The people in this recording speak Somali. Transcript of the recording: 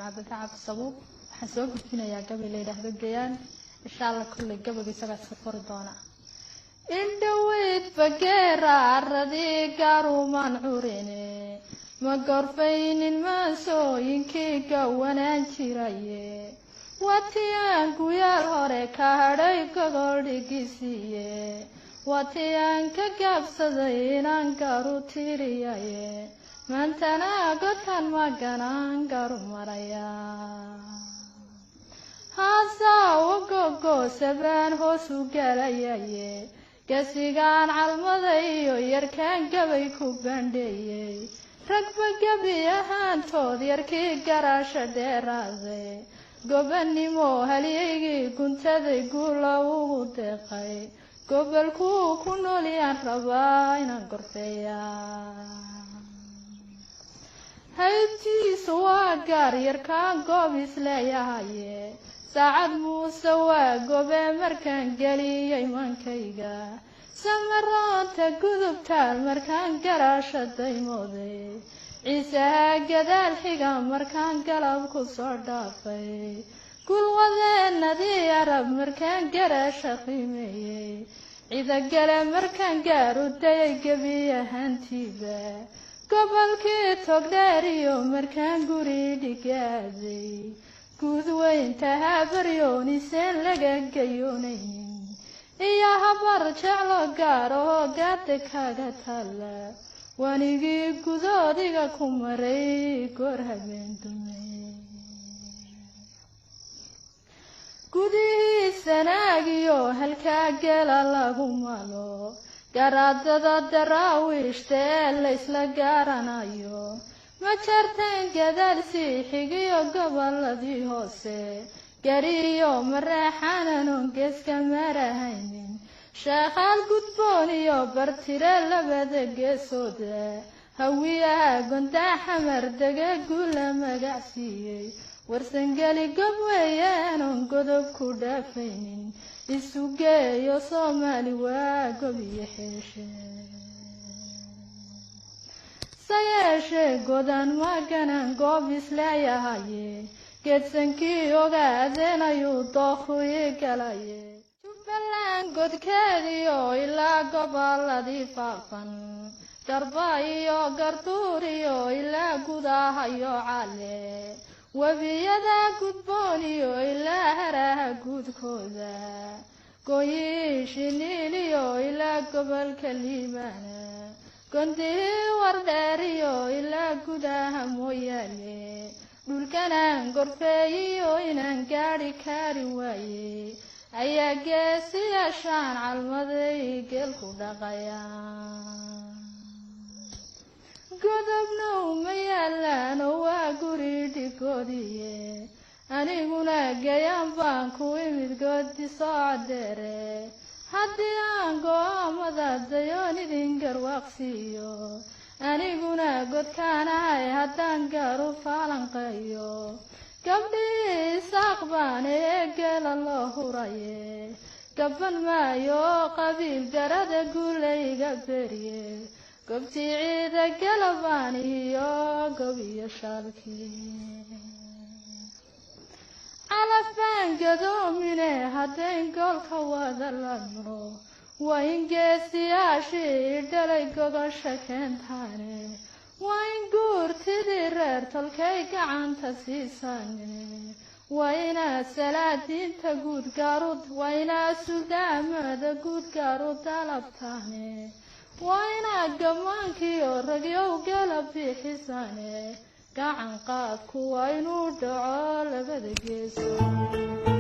Caabida Cabdisabuub. Waxaan soo gudbinayaa gabay la yidhaahdo Gayaan. Insha Allah kulley gabayga isagaa iska qori doona. Indhaweyd bageera aradii gaarumaan curine, ma gorfaynin maansooyinkii gawanaan jiraye. Watiyaan guyaal hore ka hadhay gogol dhigisiiye, watiyaan ka gaabsaday inaan gaaru tiriyaye, maantana godkan maganaan garu maraya. Haasawo gogoosabaan hoos u galayaye, gasigaan calmada iyo yarkaan gabay ku bandheeyey, ragba gebi ahaantood yarkii garaasha dheeraaday, gobanimo halyaygii guntaday guula ugu deeqay, gobolkuu ku noolyaan rabaa inaan gorfeeya. Haybtiisu waa gaar yarkaan goob isleeyahaye, Saacad Muuse waa gobe markaan geliyey mankayga, samaroonta gudubtaal markaan garaasha daymooday, Ciisaha gadaal xiga markaan galab ku soo dhaafay, gulwadeenadii Arab markaan garaasha qiimeeyey, Cidagale markaan gaaru dayay gebi ahaantiiba, gobolkii Togdheer iyo markaan guri dhigaaday, guudweynta Habaryooniseen laga gayoonaynin, iyo Habar Jeclo gaar oo gaada kaga taalla, wanigii gudoodiga ku maray goor habeen dumay. Gudihii Sanaagiyo halkaa geela lagu malo, garaadada Daraawiishta ee laysla gaaranayo, ma jarteen gadaal sii xigiyo goboladii hoose, gariyo Mareexaananon geeska marahaynin, Sheekhaal gudboon iyo Bartire labada geesooda, Hawiyaha Gondaa Xamar dege guula magac siiyey, Warsangeli gob weeyaanon godob ku dhaafaynin, isu geeyo Soomaali waa gob iyo xeeshe. Sayeeshee godan maganan goob isleeyahaye, geedsankii ogaadeen ayuu dookhu ii galaye, Jubbaland godkeediyo ilaa goboladii faafan, Garba iyo Garduuriyo ilaa gudahayo cale, webiyada gudbooniyo ilaa haraha guudkooda, gooyihii Shiniiliyo ilaa gobolka Liibaana, gondihii Wardheeriyo ilaa gudaha Mooyaale, dhulkanaan gorfeeyiyo inaan gaadhi kari waaye, ayaa geesiyaashaan calmaday geel ku dhaqaya. Godobna uma yaalaan oo waa guri dhigoodiye, aniguna gayaan baan ku imid goodi soocodeere. Haddii aan go'aamada dayoon idin garwaaqsiiyo, aniguna godkaanahay haddaan gaaru faalanqeeyo, gabdhihii Isaaq baan ee geela loo huraye, gaban maayo qabiil garada guulayga berye, gobtii Ciida Galabaan iyo gob iyo shaalkii. Calaf baan gadoomine haddayn goolka wada ladno, waa in geesiyaashii dhalay gogosha keentaane, waa in guurtidii reer tolkay gacanta siisaane, waa inaad salaadiinta guud gaaru, waa inaad suldaamada guud gaaru dalabtaane, waa inaad gammaankiyo ragyow gala bixisaane, gacan qaadku waa inuu dhaco labada geeso.